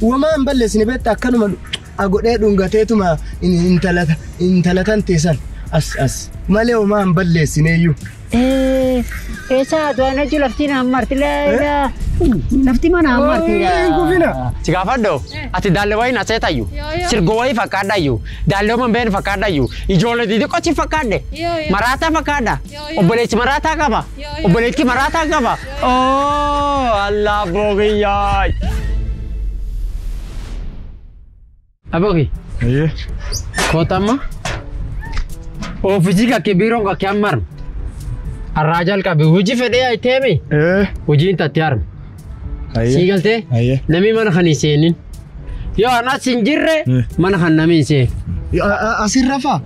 Uumamaa hin balleessine beektaa akkanuma godhee dhungateetuma intala tan teessan as as malee uumaa hin balleessineeyyuu. Eessa du'aan hojii lafti na marti laa lafti mana marti. Hin kufina. Si gaafadhu ati daalle wayii na seetayyu sirgo wayii fakkaadhayyu daalle man been fakkaadhayyu ijoollee xixiqqoo si fakkaadhe maraataa fakkaadha obboleessi maraataa qaba obboleetti maraataa qaba oo Allah boogiyyaa. Abogi. Kootama. Oofisii kakkee biiroon kakkee ammarma. Arraa jalqabe hojii fedhee ayiteemi. Hojiin tatti harma. Sii galtee namni mana kan hin seenin. Yoo an as hin jirre mana kan namni hin seenu. Asirra rafaa?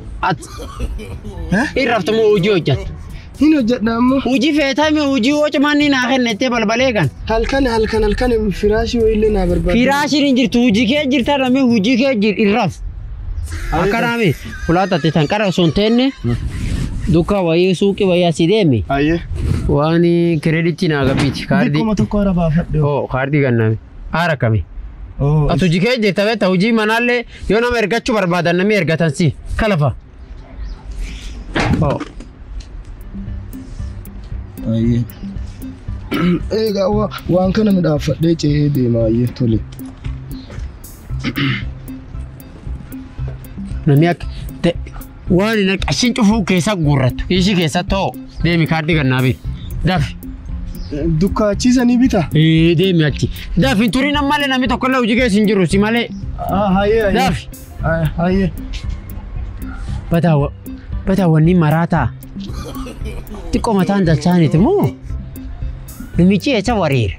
Hin raftumoo hojii hojjetta. Hin hojjedha ammoo. Hojii feetame hojii hocumaan naa kennettee balbalee kan. Halkan halkan halkan firaashii wayiillee naa barbaada. Firaashiin hin jirtu hojii kee jirta namni hojii kee jir hin raf. Akkanaami fulaa tatte tan qara osoo hin teenne dukkaa wayii suuqii wayii asii deemi. Waan kireeditii naa gabbiiti kaardii. Dhikkuma tokko hara baafadhe. Oo kaardii ganname. Haara kami. Ati hojii kee jirta beekta hojii manaallee yoo nama ergachuu barbaadan namni ergatan si kalafa. Egaa waan kana midhaafadhee ce'ee deema ayyee tole. Namni akka waan inni qashin cufuu keessa guurrattu ishii keessa too deemi kaardii gannaa bi dafi. Dukkaachiisanii bita? Deemi achi dafi hin turin ammallee namni tokkollee hojii keessa hin jiru si malee. Dafi. Hayyee. Bataa wanni maraataa xiqqoo mataan dalchaaniiti moo namichi eessa wareera?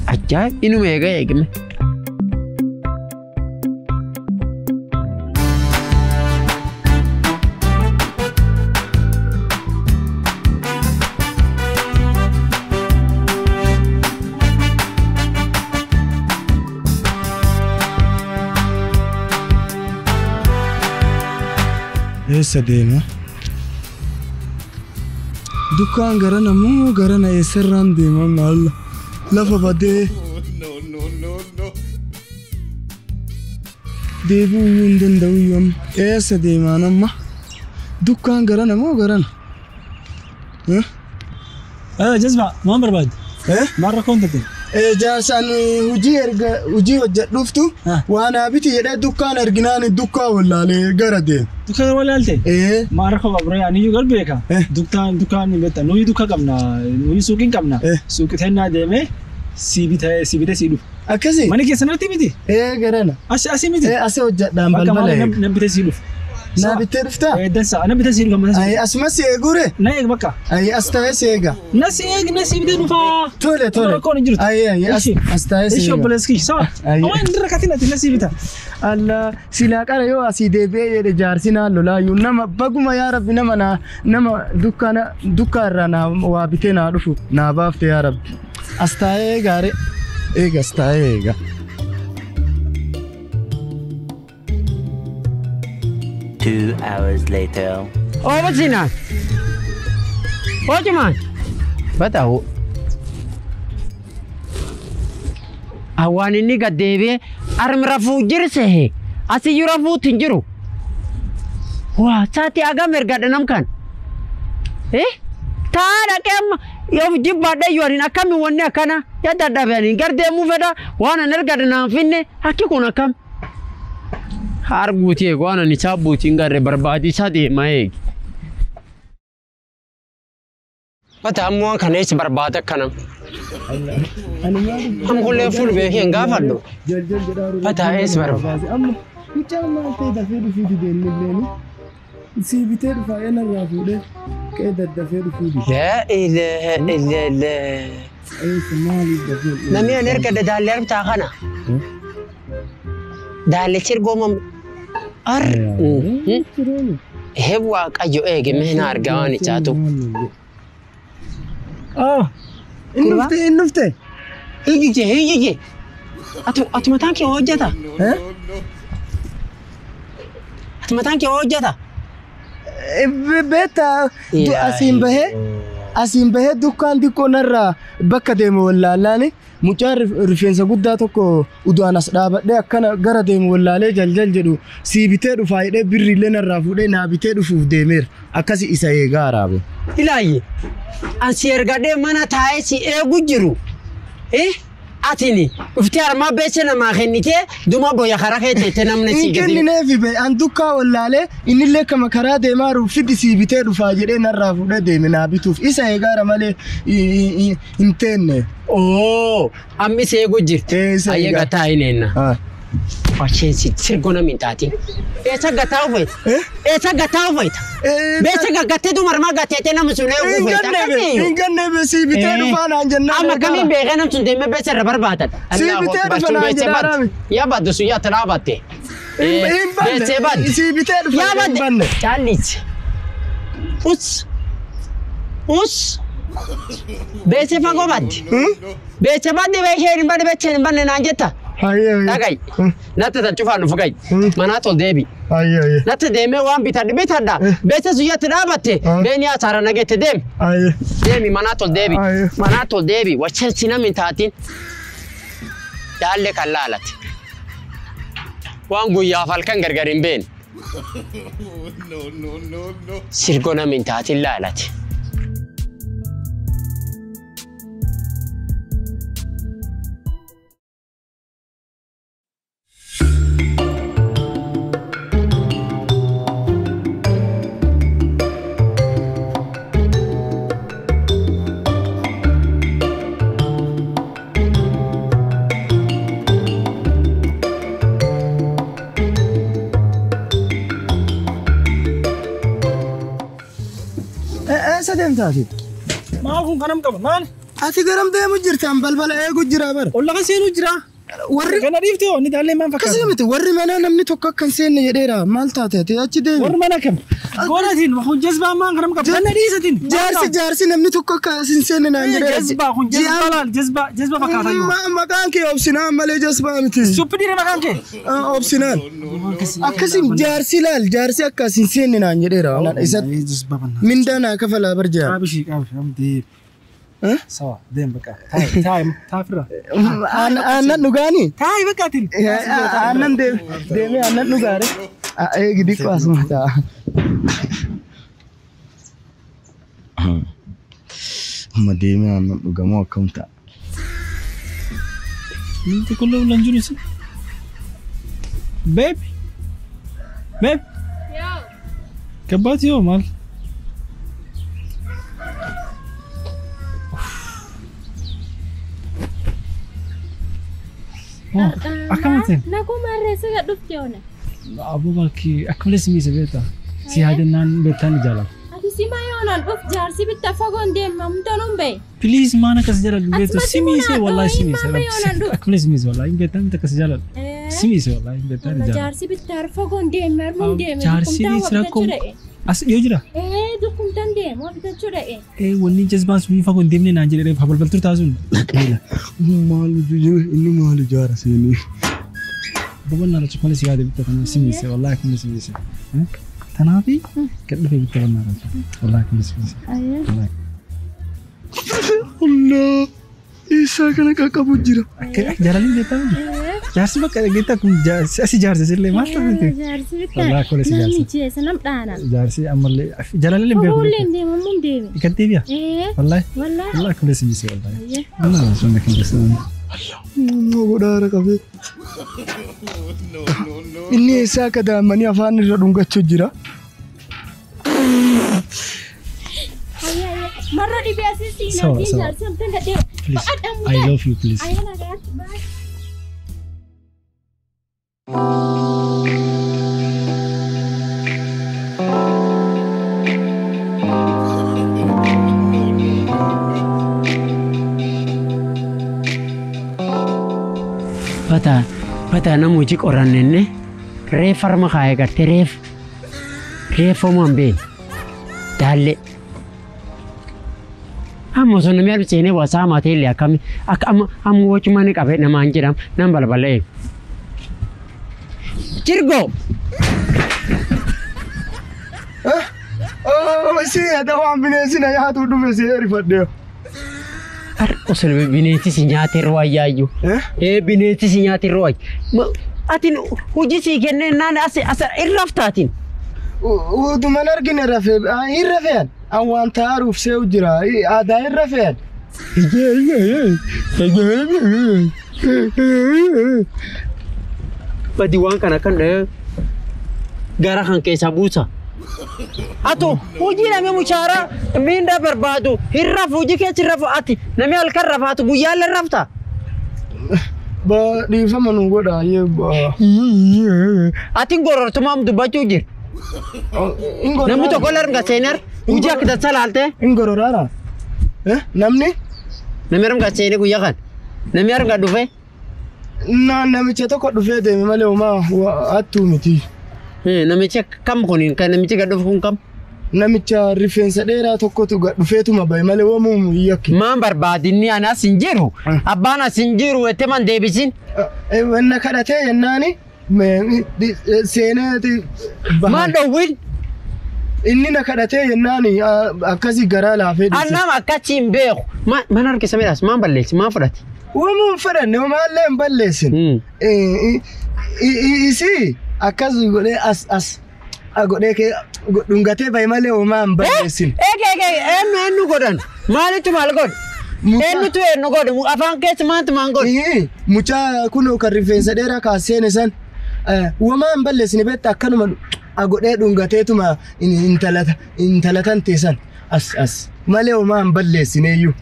Ajaa'ib inuma eega eegme. Eessa deema? Dukkaan garana moo garana eessarraan deema maalla? Lafa badee. Deebi'uu hin danda'u amma. Eessa deemaan amma? Dukkaan garana moo garana? Jazba maal barbaadde? Maal rakkoon taate? Jaarsaan hojii erga hojii hojjedhuuftu waan biti jedhee dukkaan erginaan dukkaa wallaalee gara deema. Dukkaan wallaalte? Maal rakkoo qabra ani iyyuu gar beeka. Dukkaan dukkaan hin beektan nuyi dukkaa qabna nuyi suuqiin qabna suuqii tennaa deemee si bitee si bitee si dhufu. Akkasii? Mana keessan irratti miti? Garana. Asii miti? Asii hojjedhaan balbala eega. Nan bitee si dhufu. Na bittee dhuftaa? Dansa na bitee si dhufa. Asuma si eeguure? Na eeg bakka. As taa'ee si eega. Na si eeg na si bitee dhufaa. Tole tole. Rakkoon hin jirtu. As taa'ee si eega. Ishee obboleessi kiyya sawa. Waan inni rakkatin ati na si bita. Allah silaa qara yoo asii deebi'ee jedhe jaarsi naan lolaayyuu nama baguma yaa rabbi nama naa nama dukkaana dukkaa irraa naa waa bitee naa dhufu naa baafte yaa rabbi. As taa'ee eegaare eega as taa'ee eega. 2 hours later. Oh, what's in? What man? What are Awaan inni gad deebi'ee armi rafuu jirse asiyyuu rafuutti hin jiru. Waa saatii hagam ergadha nam kan. Taa dhaqee amma yoo jibbaadha iyyuu ani akkami wanni akkana yaa dadhabe ani gar deemuu fedha waan ani ergadha naan finne akki kun akkam. Arguuti eegu waan ani isaa buutiin garre barbaadisaa deema eegi. Bata ammoo waan kana eessa barbaada akkana. Am kullee fuul beekee hin gaafadhu. Bata eessa barbaada. Amma mucaan maal ta'e dafee dhufuu didee inni illee si bitee dhufaa eenarraa fuudhee qe'ee daddafee dhufuu dide. Laa ilaaha illallah. Eessa maaliif dafee? Namni ani erga daallee arbtaa kana. Daallee sirgooma ar. He waaqayyo eege mehna argaa waan ichaatu. Inni dhufte. Hiyyije hiyyije. Ati mataan kee hojjeta? Ati mataan kee hojjeta? Beektaa asiin bahee Asiin bahee dukkaan xiqqoo narraa bakka deemu wallaallaani mucaan rifeensa guddaa tokko udu'aan as dhaabadhee akkana gara deemu wallaalee jaljal jedhu sii bitee dhufaa jedhee birriillee narraa fuudhee naa bitee dhufuuf deemeera. Akkasi isa eegaa araabe. Ilaayi an si ergadhee mana taa'ee si eegu jiru. Atini dhuftee armaa beese namaa kennitee duma boya karaa kee teessee namni si Hin gadi. kennineefi be an dukkaa wallaalee innillee kama karaa deemaa jiru fidi sii bitee dhufaa jedhee narraa fuudhee deeme naa bituuf isa eegaara malee hin teenne. Oo ammi si eegu jirti. Isa Ayyee eegaa. gataa hin eenna. Wacheen si sirgoo namni hin taatin. Eessa gataa ufeeta? Eessa gataa ufeeta? Beese gaggattee duma armaa gatteetee nama sun eegu Hin ufeeta. ganne be hin ganne be sii bitee dhufaa naan jennaan. Amma kamiin beekee nam sun deemee beese irra barbaadata. Sii bitee dhufa naan jedhaa raami. Yaa baddu sun yaa talaa batte. Hin banne. Beesee badde. Sii bitee dhufa Yaa hin badde. banne. Caallichi. Us. Us. Beesee fagoo badde. Beesee badde beekee hin banne beesee hin banne naan jetta. Hayyee hayyee. Dhagayi. Natti tan cufaan dhufu gayi. Manaa tol deebi. Hayyee hayyee. Natti deemee waan bitadhe bitadha. Beese sun yaatti dhaabatte. Beeni asaara nageette deemi. Hayyee. Deemi manaa tol deebi. Manaa tol deebi. Wacheen si namni hin taatin. Daallee kan laalate. Waan guyyaaf halkan gargar hin beene. Sirgoo namni hin taatin laalate. Eessa deemtaati? Maal kun kanam qaba maal? Ati garam deemu jirtaan balbala eegu jira bara. Olla kan seenuu jira. Warri Kana dhiifte hoo inni daallee maal fakkaata? akkasii miti warri manaa namni tokko akka hin seenne jedheera maal taate ati achi deemi. Warri mana kam? Goonatiin kun jazbaa maan kanam qaba? Kana dhiisatiin. Jaarsi jaarsi namni tokko akka hin seenne naan jedheera. Jazbaa kun jazbaa laal jazbaa jazbaa fakkaata yoo. Maqaan kee obsinaan malee jazbaa miti. Suppi dhiira maqaan kee? Obsinaan. Akkasii jaarsi laal jaarsi akka hin seenne naan jedheera. Isa mindaa naa kafalaa bar jaa. Qaabishii qaabishii am deem. Sawa deem bakka. Taayi taayi taafirra. Aannan dhugaanii? Taayi bakka atiin. Aannan deemee aannan dhugaare. Eegi xiqqoo asuma ta'a. Amma deemee aannan dhugamoo akkam ta'a? Ninti kullum lan jiru si. Babe. Babe. Yo. Kabbaati yoo maal? Akkamitti? Naguma reessa dhufte yoona. Aboo bakki akka malee si miise beektaa? Si yaadannaan beektaa ni jaalala. Ati simaa yoonaan dhuf jaarsi bitta fagoon deema humtanuun bahe. Please maan akkas jaaladhu beektu si miise wallahi si miise Maama yoonaan dhuf. akka malee si miise wallahi beektaa miti akkas jaaladhu. Si miise wallahi beektaa ni jaalala. Jaarsi bitta fagoon deema harmuun deema. Jaarsi rakkoo as dhiyoo jira. Dukkumtaan deema bitachuu dha'e. Wanni jazbaan sun fagoon deemnee naan jedhee balbaltuu taasisuun. Maal inni maal ijaara seenii? Boqonnaa lachu malee si yaade bitta kana si miise wallahi akka malee si miise. Tanaafi gad dhufee bitta bannaa lachu wallahi akka malee si miise. Allah isaa kana qaqqabu jira. Akka jaalalli beektaa miti. Jaarsi bakka dhageettaa kun asi jaarsa sillee maal ta'e? Jaarsi bitta Wallahi akka malee si jaarsa. namni jeessa nam dhaana. Jaarsi ammallee jaalalli hin beeku. Fuulleen deema mun deeme. Kan deebi'a? Wallahi. Wallahi. Wallahi akka malee si miise wallahi. Wallahi sun akka malee si miise. Godhaara qabee. Inni eessaa akka daammanii afaan irra dhungachuu jira. Marra dhibee asii Sawa, siinaa sawa. jaarsi hamtan gadhee. Please. I love you please. Ayyaana gaatti baay'ee. Bata bata nama hojii qorannenne reef harma kaayee gartee reef reef homaa hin beekne daallee. Amma osoo namni arbi seenee wasaa maatee illee akkami akka amma amma wacuma ni qabee namaan jedham nan balbala eegu. Jirgoo! Si ada waan bineensi na nyaatu dhufe si rifadhe. Osoo bineensi si nyaate ruwaayyaayyu. Bineensi si nyaate ruwaay. Atiin hojii sii kennee naan as irraaf taatiin. Utuman argine rafee hin rafeen an waan taaruuf se'u jira aadaa hin rafeen. Badi waan kana kan gara kan keessaa buusa. Atu hojii namni muchaara miindaa barbaadu hin rafu hojii keessa hin rafu ati namni halkan rafaatu guyyaallee rafta. Ba dhiifama nu godha. Atiin gorortumaam dubbachuu jira. Namni tokko larga seenar hojii akka tasaa laalte. Hin gororaara. Namni? Namni arga seenee guyyaa kan. Namni arga dhufe. Namicha tokko dhufee deeme malee homaa hattuu miti. Namicha kam kun kan namichi gad dhufu kun kam? Namicha rifeensa dheeraa tokkotu gad dhufeetuma bahe malee hoomuu yakki. Maan barbaadinni ani as hin jiru. Abbaan as hin jiru jettee man deebisin. Na kadhatee jennaani seenee. Maan dhowwin? Inni na kadhatee jennaani akkasii garaa laafee. Annam akkasii hin beeku. Mana harkisa midhaas maan balleessi maan fudhate? Uumuun fudhanne maallee hin balleessin. Isii akkas godhee as as godhee kee dhungatee bahe malee homaa hin balleessin. Eege eenyu eenyu godhan maalitu maal godhe? Eenyutu eenyu godhe afaan keessa maantu maan godhe? Mucaa kunoo kan rifeensa dheeraa kaaseen san homaa hin balleessine beektaa akkanuma godhee dhungateetuma intala teessan as as malee homaa hin balleessineeyyuu.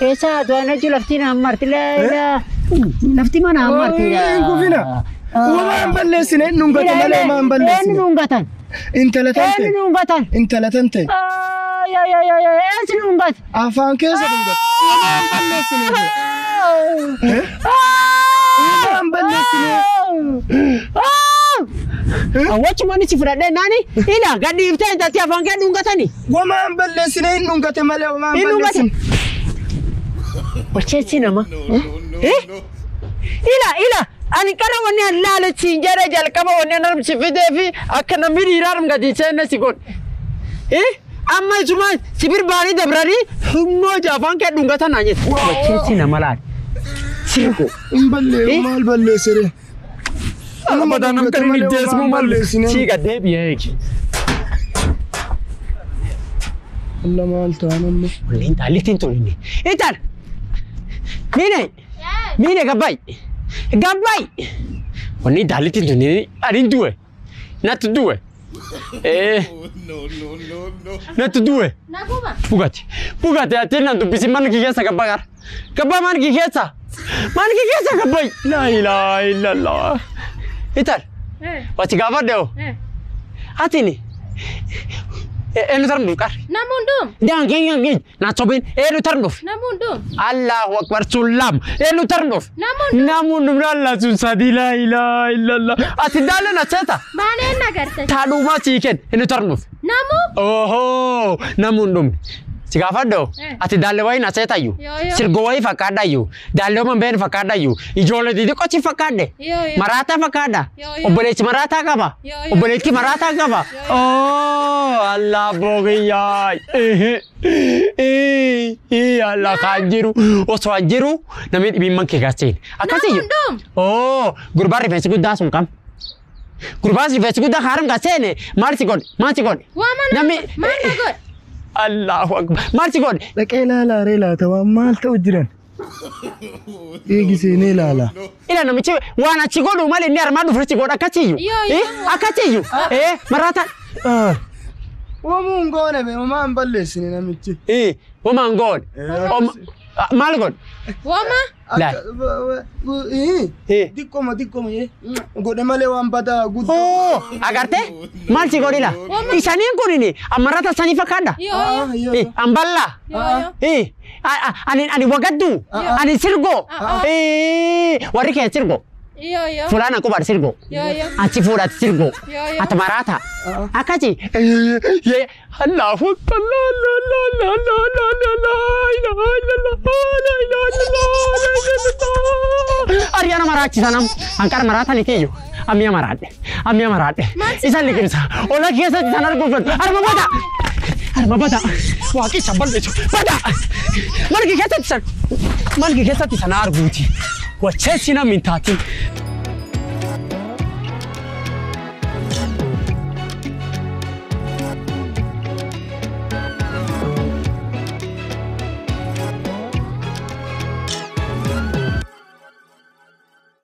Eessa aduun jechuun lafti na marti lafti mana marti. Kufina. Homaa hin balleessine dhungate malee homaa hin balleessine. Eenyu dhungatan? Intala tante. Eenyu dhungatan? Intala tante. Eenyu dhungate? Afaan keessa dhungate. Homaa hin balleessine. Homaa hin balleessine. Awwachumaan si fudhadhee naani ila gadi iftee intalti afaan kee dhungatani. Homaa hin balleessine hin dhungate malee homaa hin balleessine. Wacheessi nama. Ila ila ani kana wanni an laalu siin jedhe jalqaba wanni an armsi fidee fi akka namni dhiiraa argati seenne si godhe. Amma isuma si birbaanii dabranii humnoo afaan kee dhungatan naan jette. Wacheessi nama laali. Sirgo. Hin ballee maal balleessire? Ramadan kan ini desmu mal siga deebi'ee. Allah maal ta'an amma. Waliin taalitiin tolini. Intal. Mine. Mine gabai. Gabai. Waliin taalitiin tolini arin duwe. Nat duwe. No no no no. Nat duwe. Naguma. Bugatti. Bugatti ati nan dubbisi man kiyya gabagar. Gabaa man kiyya. Man kiyya gabai. La ilaha illallah. Ital, wati gaafadhe hoo? Atini, eenyu tarm dhuuf qarri? Namni hundum. Daangeen na sobin eenyu tarm dhuuf? Namni hundum. Allahu akbar sun lama eenyu tarm dhuuf? Namni hundum. Namni hundum Allah sun sadi la ilaha illallah. Ati daalle na seeta? Maaneen na garte. Taadhumaa sii kenn eenyu tarm dhuuf? Namu. Ohoo namni hundum. Si gaafadhe hoo? Ati daalle wayii na seetayyu? Sirgo wayii fakkaadhayyu? Daalle man fakkaadhayyu? Ijoollee xixiqqoo si fakkaadhe? Maraataa fakkaadha? Obboleessi maraataa qaba? Obboleetti maraataa qaba? Allah boogiyyaa! Allah kan jiru osoo an jiru namni dhibiin man kee gaaseen. Akkasiyyu? Gurbaan rifeensi guddaa sun kam? Gurbaan rifeensi guddaa haaram gaaseen maal si godhe? Maal si godhe? Namni maal na godhe? Allahu akbar. Maal si godhe? Dhaqee ilaalaa ree laata waan maal ta'u jiran? Eegi seenee ilaala. Ila namichi waan achi godhu malee inni armaan dhufu achi godha akkasiyyu. Akkasiyyu. Maraataa. Wamuun goone be homaa hin balleessine namichi. Homaa hin goone. Maal godhe? Wama? Diqqoma diqqoma godhe malee waan badaa guddoo. Agartee? Maal si godhila? Isaniin kunini amarrata sanii fakkaadha. Amballa. Ani wagaddu. Ani sirgo. Warri kee sirgo. Fulaan qubaadha sirgo. Achi fuudhaati sirgo. Ati maraata. Akkasi. Allahu akbar. La la la la la la la la ilaha illallah la ilaha illallah. Ariyaana maraachisa nam. Anqara maraata ni kiyyu. Ammiya maraadhe. Amma maraadhe. Isan liqimsa. Ola keessatti isaan arguuf fedhu. Harma bada. Harma bada. Waaqicha bal'isu. Bada. Margi keessatti isaan. Margi keessatti isaan arguuti. Wacheessi namni hin taatin.